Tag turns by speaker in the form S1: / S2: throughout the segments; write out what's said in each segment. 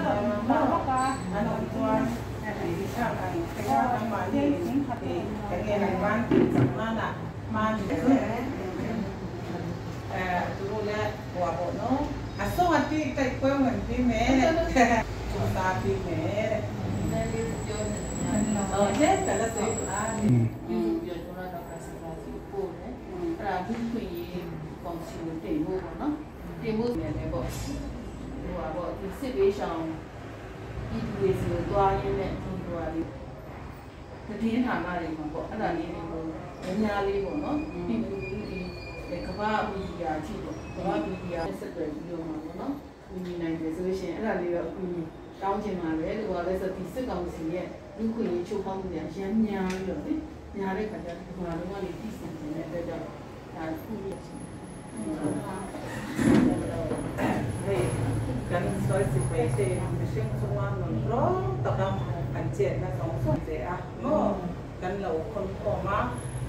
S1: An awm chuan i thlak ang te kha nangmahni in eng nge han ban tih chak nana hman turu le buah rawh no a sawng a ti taih kuau ngan pi me chu sa pi me
S2: ပြည်သူတွေစီကိုတွားရင်းနဲ့ဒီဟိုဟာလေးတည်င်းဌာနတွေမှာပေါ့အဲ့ဒါလေးတွေကိုအများလေးပေါ့နော်ပြည်သူလူထုဒီကမ္ဘာမီဒီယာအထိပေါ့ကမ္ဘာမီဒီယာဆက်သွယ်ပြီးတော့မှာပေါ့နော်ကူညီနိုင်တယ်ဆိုလို့ရှိရင်အဲ့ဒါလေးတော့အကူညီတောင်းချင်ပါတယ်လို့ပြောလဲဆိုဒီစစ်ကောင်စီရဲ့လူခွင့်ရေးချိုးဖောက်မှုတွေရမ်းများပြီးတော့လေညာတဲ့ခါကျတော့ဒီမှာတော့ကနေပြည်စင်နေတဲ့အတွက်ကြောင့်ဒါကူညီချင်
S1: Hei kan sawi sipai te mihring chunga nun rawng taka an chetna zawng zawng che a maw kan lo khawn khawm a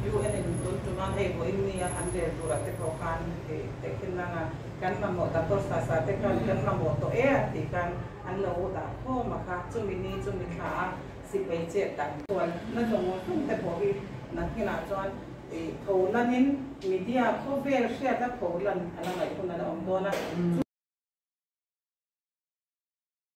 S1: UN in tun tuma hei vawiin nia an rel turah te pawh khan hei tehkhin nanga kan mamawh doctor sa sa te khan kan mamawh tawh e an tih khan an lo dah khawm a kha chumi ni chumi thla a sipai chet dan chuan na zawng zawng te pawh hi nakinah chuan tho lanin media khawvel hriata tho lan a la ngaih hun a la awm dawn a.